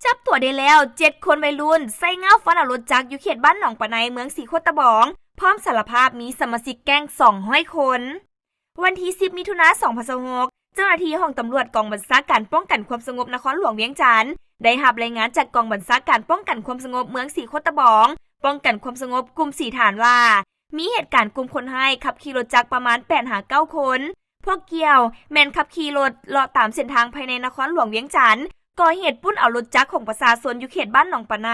ຈັບຕົວໄດ້ແລ້ວ ເຈັດຄົນໄວລຸ້ນ ໃຊ້ງ້າວຟັນເອົາລົດຈັກຢູ່ເຂດບ້ານໜອງປາໄນ ເມືອງສີໂຄດຕະບອງ ພ້ອມສາລະພາບມີສະມາຊິກແກ້ງສອງຮ້ອຍຄົນ. ວັນທີສິບ ມິຖຸນາ ສອງພັນຊາວຫົກ ເຈົ້າໜ້າທີ່ຫ້ອງຕຳຫຼວດກອງບັນຊາການປ້ອງກັນຄວາມສະຫງົບນະຄອນຫຼວງວຽງຈັນ ໄດ້ຮັບລາຍງານຈາກກອງບັນຊາການປ້ອງກັນຄວາມສະຫງົບເມືອງສີໂຄດຕະບອງ ປ້ອງກັນຄວາມສະຫງົບກຸ່ມສີ່ຖານວ່າ ມີເຫດການກຸ່ມຄົນຮ້າຍຂັບຂີ່ລົດຈັກປະມານແປດຫາເກົ້າຄົນ. ພວກກ່ຽວແມ່ນຂັບຂີ່ລົດເລາະຕາມເສັ້ນທາງພາຍໃນນະຄອນຫຼວງວຽງຈັນ, ກໍ່ເຫດປຸ້ນເອົາລົດຈັກຂອງປະຊາຊົນຢູ່ເຂດບ້ານໜອງປາໄນ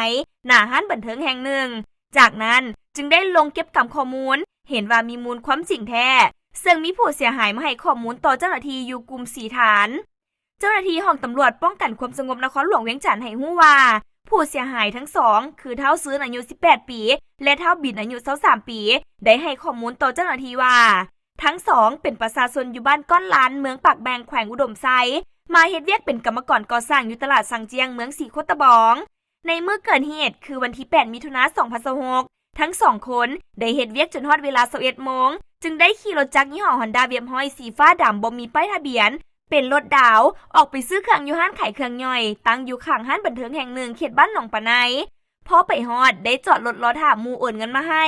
ໜ້າຮ້ານບັນເທີງແຫ່ງໜຶ່ງ. ຈາກນັ້ນຈຶ່ງໄດ້ລົງເກັບກຳຂໍ້ມູນ, ເຫັນວ່າມີມູນຄວາມຈິງແທ້, ເຊິ່ງມີຜູ້ເສຍຫາຍມາໃຫ້ຂໍ້ມູນຕໍ່ເຈົ້າໜ້າທີ່ຢູ່ກຸ່ມສີ່ຖານ. ເຈົ້າໜ້າທີ່ຫ້ອງຕຳຫຼວດປ້ອງກັນຄວາມສະຫງົບນະຄອນຫຼວງວຽງຈັນໃຫ້ຮູ້ວ່າ ຜູ້ເສຍຫາຍທັງສອງ ຄືທ້າວຊືນອາຍຸສິບແປດປີ ແລະ ທ້າວບິນອາຍຸຊາວສາມປີ ໄດ້ໃຫ້ຂໍ້ມູນຕໍ່ເຈົ້າໜ້າທີ່ວ່າ ທັງສອງເປັນປະຊາຊົນຢູ່ບ້ານກ້ອນລານ ເມືອງປາກແບງ ແຂວງອຸດົມໄຊ, ມາເຮັດວຽກເປັນກຳມະກອນກໍ່ສ້າງຢູ່ຕະຫຼາດຊາງຈຽງ ເມືອງສີໂຄດຕະບອງ. ໃນມື້ເກີດເຫດ ຄືວັນທີແປດ ມິຖຸນາ ສອງພັນຊາວຫົກ ທັງສອງຄົນໄດ້ເຮັດວຽກຈົນຮອດເວລາຊາວເອັດໂມງ ຈຶ່ງໄດ້ຂີ່ລົດຈັກຍີ່ຫໍ້ຮອນດ້າເວບຮ້ອຍສີຟ້າດຳບໍ່ມີປ້າຍທະບຽນ ເປັນລົດດາວ ອອກໄປຊື້ເຄື່ອງຢູ່ຮ້ານຂາຍເຄື່ອງຍ່ອຍ ຕັ້ງຢູ່ຂ້າງຮ້ານບັນເທີງແຫ່ງໜຶ່ງເຂດບ້ານໜອງປາໄນ. ພໍໄປຮອດໄດ້ຈອດລົດລໍຖ້າໝູ່ໂອນເງິນມາໃຫ້.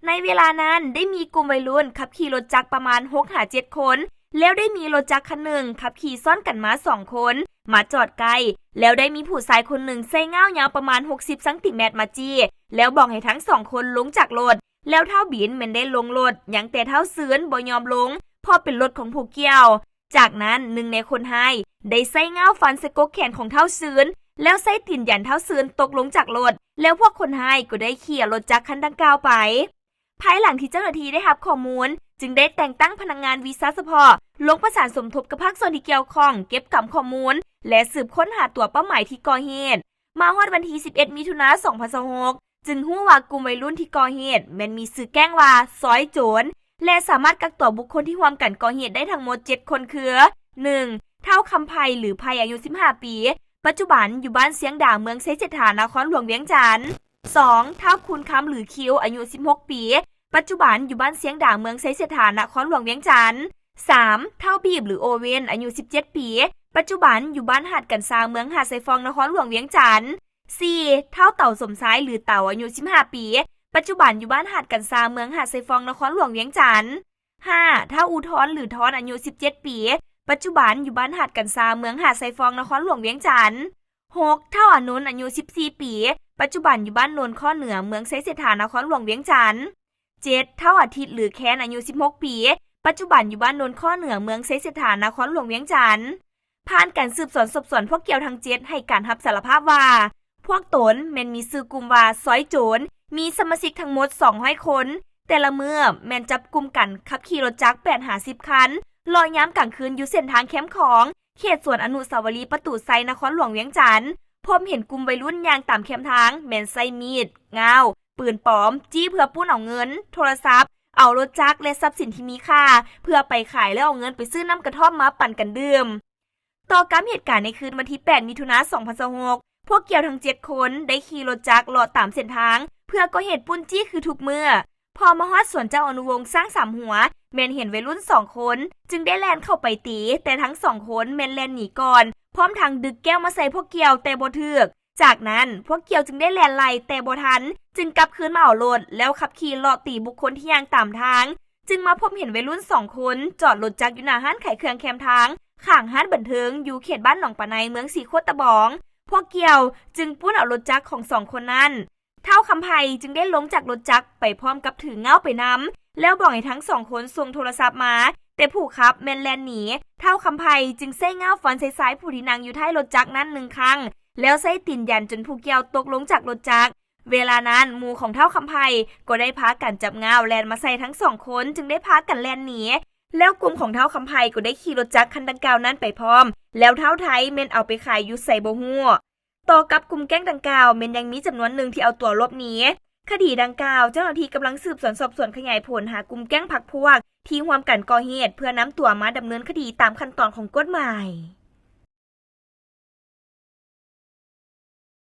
ໃນເວລານັ້ນໄດ້ມີກຸ່ມໄວລຸ້ນຂັບຂີ່ລົດຈັກປະມານຫົກຫາເຈັດຄົນ ແລ້ວໄດ້ມີລົດຈັກຄັນໜຶ່ງຂັບຂີ່ຊ້ອນກັນມາສອງຄົນ ມາຈອດໃກ້ ແລ້ວໄດ້ມີຜູ້ຊາຍຄົນໜຶ່ງໃຊ້ງ້າວຍາວປະມານຫົກສິບຊັງຕີແມັດມາຈີ້ ແລ້ວບອກໃຫ້ທັງສອງຄົນລົງຈາກລົດ ແລ້ວທ້າວບິນແມ່ນໄດ້ລົງລົດ, ຍັງແຕ່ທ້າວຊືນບໍ່ຍອມລົງ ເພາະເປັນລົດຂອງຜູ້ກ່ຽວ. ຈາກນັ້ນໜຶ່ງໃນຄົນຮ້າຍໄດ້ໃຊ້ງ້າວຟັນໃສ່ກົກແຂນຂອງທ້າວຊືນ ແລ້ວໃຊ້ຕີນຢັນທ້າວຊືນຕົກລົງຈາກລົດ ແລ້ວພວກຄົນຮ້າຍກໍໄດ້ຂີ່ເອົາລົດຈັກຄັນດັ່ງກ່າວໄປ. ພາຍຫຼັງທີ່ເຈົ້າໜ້າທີ່ໄດ້ຮັບຂໍ້ມູນ ຈຶ່ງໄດ້ແຕ່ງຕັ້ງພະນັກງານວິຊາສະເພາະລົງປະສານສົມທົບກັບພາກສ່ວນທີ່ກ່ຽວຂ້ອງ ເກັບກຳຂໍ້ມູນ ແລະ ສືບຄົ້ນຫາຕົວເປົ້າໝາຍທີ່ກໍ່ເຫດ. ມາຮອດວັນທີສິບເອັດ ມິຖຸນາ ສອງພັນຊາວຫົກ ຈຶ່ງຮູ້ວ່າກຸ່ມໄວລຸ້ນທີ່ກໍ່ເຫດແມ່ນມີຊື່ແກ້ງວ່າຊອຍໂຈນ ແລະ ສາມາດກັກຕົວບຸກຄົນທີ່ຮ່ວມກັນກໍ່ເຫດໄດ້ທັງໝົດເຈັດຄົນຄື ໜຶ່ງ ທ້າວຄຳໄພ ຫຼື ໄພ ອາຍຸສິບຫ້າປີ ປັດຈຸບັນຢູ່ບ້ານຊຽງດາ ເມືອງໄຊເສດຖາ ນະຄອນຫຼວງວຽງຈັນ. ສອງ ທ້າວຄູນຄຳ ຫຼື ຄິວ ອາຍຸສິບຫົກປີ ປັດຈຸບັນຢູ່ບ້ານຊຽງດາ ເມືອງໄຊເສດຖາ ນະຄອນຫຼວງວຽງຈັນ. ສາມ ທ້າວບີບ ຫຼື ໂອເວັນ ອາຍຸສິບເຈັດປີ ປັດຈຸບັນຢູ່ບ້ານຫາດກັນຊາ ເມືອງຫາດຊາຍຟອງ ນະຄອນຫຼວງວຽງຈັນ. ສີ່ ທ້າວເຕົາ ສົມຊາຍ ຫຼື ເຕົາ ອາຍຸສິບຫ້າປີ ປັດຈຸບັນຢູ່ບ້ານຫາດກັນຊາ ເມືອງຫາດຊາຍຟອງ ນະຄອນຫຼວງວຽງຈັນ. ຫ້າ ທ້າວອູທອນ ຫຼື ທອນ ອາຍຸສິບເຈັດປີ ປັດຈຸບັນຢູ່ບ້ານຫາດກັນຊາ ເມືອງຫາດຊາຍຟອງ ນະຄອນຫຼວງວຽງຈັນ. ຫົກ ທ້າວອານົນ ອາຍຸສິບສີ່ປີ ປັດຈຸບັນຢູ່ບ້ານໂນນຄໍເໜືອ ເມືອງໄຊເສດຖາ ນະຄອນຫຼວງວຽງຈັນ. ເຈັດ ທ້າວອາທິດ ຫຼື ແຄນ ອາຍຸສິບຫົກປີ ປັດຈຸບັນຢູ່ບ້ານໂນນຄໍເໜືອ ເມືອງໄຊເສດຖາ ນະຄອນຫຼວງວຽງຈັນ. ຜ່ານການສືບສວນສອບສວນ ພວກກ່ຽວທັງເຈັດໃຫ້ການຮັບສາລະພາບວ່າ ພວກຕົນແມ່ນມີຊື່ກຸ່ມວ່າຊອຍໂຈນ ມີສະມາຊິກທັງໝົດສອງຮ້ອຍຄົນ, ແຕ່ລະມື້ແມ່ນຈັບກຸ່ມກັນຂັບຂີ່ລົດຈັກແປດຫາສິບຄັນ ເລາະຍາມກາງຄືນຢູ່ເສັ້ນທາງແຄມຂອງ ເຂດສວນອະນຸສາວະລີປະຕູໄຊ ນະຄອນຫຼວງວຽງຈັນ. ພົບເຫັນກຸ່ມໄວລຸ້ນຍ່າງຕາມແຄມທາງ ແມ່ນໃຊ້ມີດ, ງາວ, ປືນປອມ ຈີ້ເພື່ອປຸ້ນເອົາເງິນ, ໂທລະສັບ, ເອົາລົດຈັກ ແລະ ຊັບສິນທີ່ມີຄ່າ ເພື່ອໄປຂາຍ ແລ້ວເອົາເງິນໄປຊື້ນ້ຳກະທ່ອມມາປັ່ນກັນດື່ມ. ຕໍ່ກັບເຫດການໃນຄືນວັນທີແປດ ມິຖຸນາ ສອງພັນຊາວຫົກ ພວກກ່ຽວທັງເຈັດຄົນໄດ້ຂີ່ລົດຈັກເລາະຕາມເສັ້ນທາງ ເພື່ອກໍ່ເຫດປຸ້ນຈີ້ຄືທຸກມື້. ພໍມາຮອດສວນເຈົ້າອະນຸວົງຊ້າງສາມຫົວ ແມ່ນເຫັນໄວລຸ້ນສອງຄົນ ຈຶ່ງໄດ້ແລ່ນເຂົ້າໄປຕີ, ແຕ່ທັງສອງຄົນແມ່ນແລ່ນໜີກ່ອນ ພ້ອມທັງດຶກແກ້ວມາໃສ່ພວກກ່ຽວ ແຕ່ບໍ່ຖືກ. ຈາກນັ້ນພວກກ່ຽວຈຶ່ງໄດ້ແລ່ນໄລ່ ແຕ່ບໍ່ທັນ ຈຶ່ງກັບຄືນມາເອົາລົດ ແລ້ວຂັບຂີ່ເລາະຕີບຸກຄົນທີ່ຍ່າງຕາມທາງ. ຈຶ່ງມາພົບເຫັນໄວລຸ້ນສອງຄົນຈອດລົດຈັກຢູ່ໜ້າຮ້ານຂາຍເຄື່ອງແຄມທາງ ຂ້າງຮ້ານບັນເທີງ ຢູ່ເຂດບ້ານໜອງປາໄນ ເມືອງສີໂຄດຕະບອງ. ພວກກ່ຽວຈຶ່ງປຸ້ນເອົາລົດຈັກຂອງສອງຄົນນັ້ນ. ທ້າວຄຳໄພຈຶ່ງໄດ້ລົງຈາກລົດຈັກໄປພ້ອມກັບຖືງ້າວໄປນຳ ແລ້ວບອກໃຫ້ທັງສອງຄົນສົ່ງໂທລະສັບມາ, ແຕ່ຜູ້ຂັບແມ່ນແລ່ນໜີ. ທ້າວຄຳໄພຈຶ່ງໃຊ້ງ້າວຟັນໃສ່ຊາຍຜູ້ທີ່ນັ່ງຢູ່ທ້າຍລົດຈັກນັ້ນໜຶ່ງຄັ້ງ ແລ້ວໃຊ້ຕີນຢັນຈົນຜູ້ກ່ຽວຕົກລົງຈາກລົດຈັກ. ເວລານັ້ນໝູ່ຂອງທ້າວຄຳໄພກໍໄດ້ພາກັນຈັບງາວແລ່ນມາໃສ່ທັງສອງຄົນ ຈຶ່ງໄດ້ພາກັນແລ່ນໜີ. ແລ້ວກຸ່ມຂອງທ້າວຄຳໄພກໍໄດ້ຂີ່ລົດຈັກຄັນດັ່ງກ່າວນັ້ນໄປພ້ອມ ແລ້ວທ້າວໄທແມ່ນເອົາໄປຂາຍຢູ່ໃສບໍ່ຮູ້. ຕໍ່ກັບກຸ່ມແກ້ງດັ່ງກ່າວ ແມ່ນຍັງມີຈຳນວນໜຶ່ງທີ່ເອົາຕົວຫຼົບໜີ. ຄະດີດັ່ງກ່າວ ເຈົ້າໜ້າທີ່ກຳລັງສືບສວນສອບສວນຂະຫຍາຍຜົນຫາກຸ່ມແກ້ງພັກພວກທີ່ຮ່ວມກັນກໍ່ເຫດ ເພື່ອນຳຕົວມາດຳເນີນຄະດີຕາມຂັ້ນຕອນຂອງກົດໝາຍ.